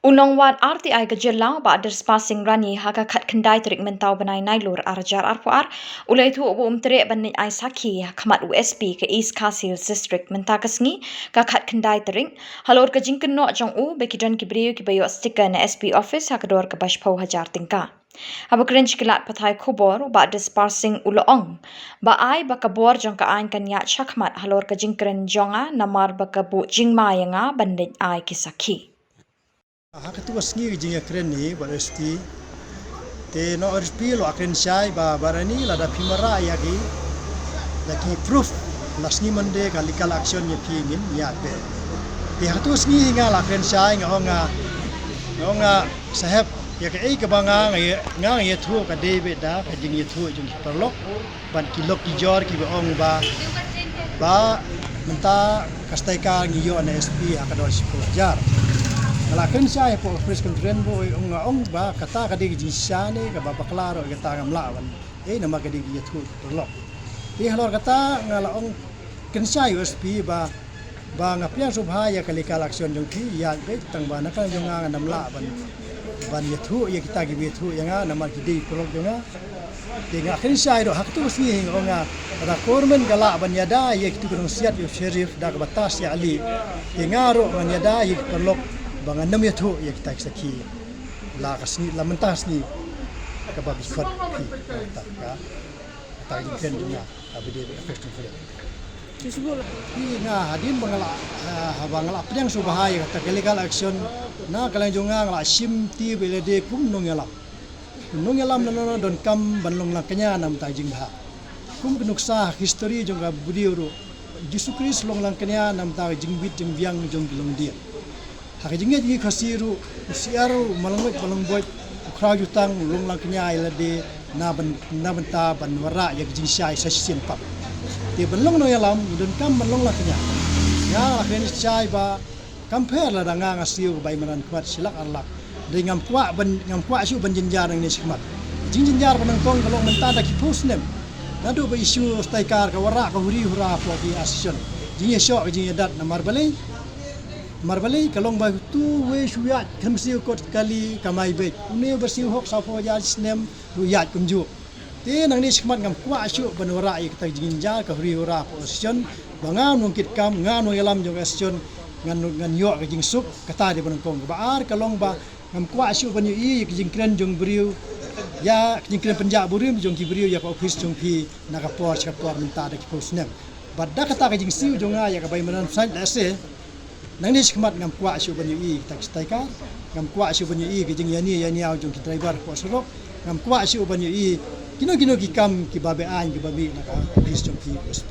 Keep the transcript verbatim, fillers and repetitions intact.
U nongwan R T I ka jylla, Bah Dispar Singh Rani, ha ka khatkhyndai tarik mynta u bnai Nailur ar hajar arphew ar, u la ïathuh ba um treh ban leit ai sakhi ha khmat u S P ka East Khasi Hills District mynta ka sngi, ka khatkhyndai tarik, halor ka jingkynnoh jong u ba ki don ki briew kiba ïoh sticker na S P office ha ka dor kaba shiphew hajar tyngka. Haba kren sha ki lad pathai khubor, u Bah Dispar Singh u la ong ba ai ba ka bor jong ka aiñ kan ïaid shakhmat halor ka jingkren jong nga, namar ba ka buh jingma ïa nga ban leit ai ki sakhi. Ha katu ka sngi ka jingïakren ne bad S P, te noh S P la kren shai ba, Bah Rani, lada phi mareh ïa ki, ïa ki proof, la sngi Monday ka legal action ïa phi ngin ïa phi. Te ha katu ka sngi nga la kren shai, nga ong nga, nga ong nga, Saheb, ïa kaei kaba nga, nga ïa, nga ïathuh ka dei beit da ka jingïathuh jong ki paralok, bad ki lok ki jor kiba ong ba, ba mynta ka sticker ngi ïoh na S P ha ka dor shiphew hajar. Nga la kren shai hapoh press conference ba, ong nga ong ba kata ka dei ka jingshisha ne kaba bakla ruh kata ngam lah ban, eh, namar ka dei ka jingïathuh paralok. Te halor kata nga la ong kren shai u S P ba, ba nga pdiang sngewbha ïa ka legal action jong phi, ïa beit, tang ba na ka jong nga ngam lah ban, ban ïathuh ïa kita kiba ïathuh ïa nga namar ki dei paralok jong nga. Te nga kren shai ruh ha katu ka sngi nga ong nga, lada ka government ka lah ban ïada ïa kitu ki nongsiat ïa u sheriff da kaba tas ïa ali, te nga ruh ngan ïada ïa ki paralok ba ngan ym ïathuh ïa kita ki sakhi. La ka sngi, la mynta ka sngi kaba bishkot phi, kata ka, kata ka jingkren jong nga. Kaba dei ka press conference. Phi, nga hadien ba nga la, ah, haba nga la pdiang sngewbha ïa kata ka legal action, na ka liang jong nga nga la shim ti ba ïa lade kum nongïalam. Nongïalam na, na, na donkam ban long langkñia na bynta ka jingbha. Kum ka nuksa ha history jong ka briew ruh, Jisu Khrist long langkñia na bynta ka jingbit jingbiang jong ki longdien. Ha ka jingngeit jong ngi Khasi ruh, u syiar, u malngoit malngboit, u khraw jutang, u long langkñia ïa lade na byn-, na bynta ban wanrah ïa ka jingshai sa shisien pat. Te ban long nongïalam ngi donkam ban long langkñia. Nga la kren shai ba kam pher lada nga nga siew ka bai madan khmat shi lak ar lak. Dei ngam kwah ban, ngam kwah shuh ban jynjar nangne shakhmat. Jingjynjar ba nyngkong ka long mynta da ki phew snem. Naduh ba issue sticker ka wanrah ka huri hura hapoh ki association. Jingïashoh ka jingïadat, namar balei? Namar balei? Ka long ba utu uwei shu ïaid khlem siew kot kali kamai beit. Une ba siew hok saw phew hajar shi snem ruh ïaid kumjuh. Te nangne shakhmat ngam kwah shuh ban wanrah ïa kata ka jingjynjar ka huri hura hapoh association. Ba nga u nongkitkam, nga u nongïalam jong ka association, ngan, ngan ïoh ka jingsuk, kata dei ba nyngkong. Kaba ar ka long ba ngam kwah shuh ban ïohi ïa ka jingkren jong briew, ïa ka jingkren pynjahburim jong ki briew ïa ka ophis jong phi na ka por sha ka por mynta da ki phew snem. Bad da kata ka jingsiew jong nga ïa ka bai madan bsait, lehse nangne shakhmat ngam kwah shuh ban ïohi ïa kita ki sticker, ngam kwah shuh ban ïohi ïa ka jingïania ïaniaw jong ki driver hapoh surok, ngam kwah shuh ban ïohi ïa kino kino ki kam kiba be-aiñ kiba mih na ka ophis jong phi, S P.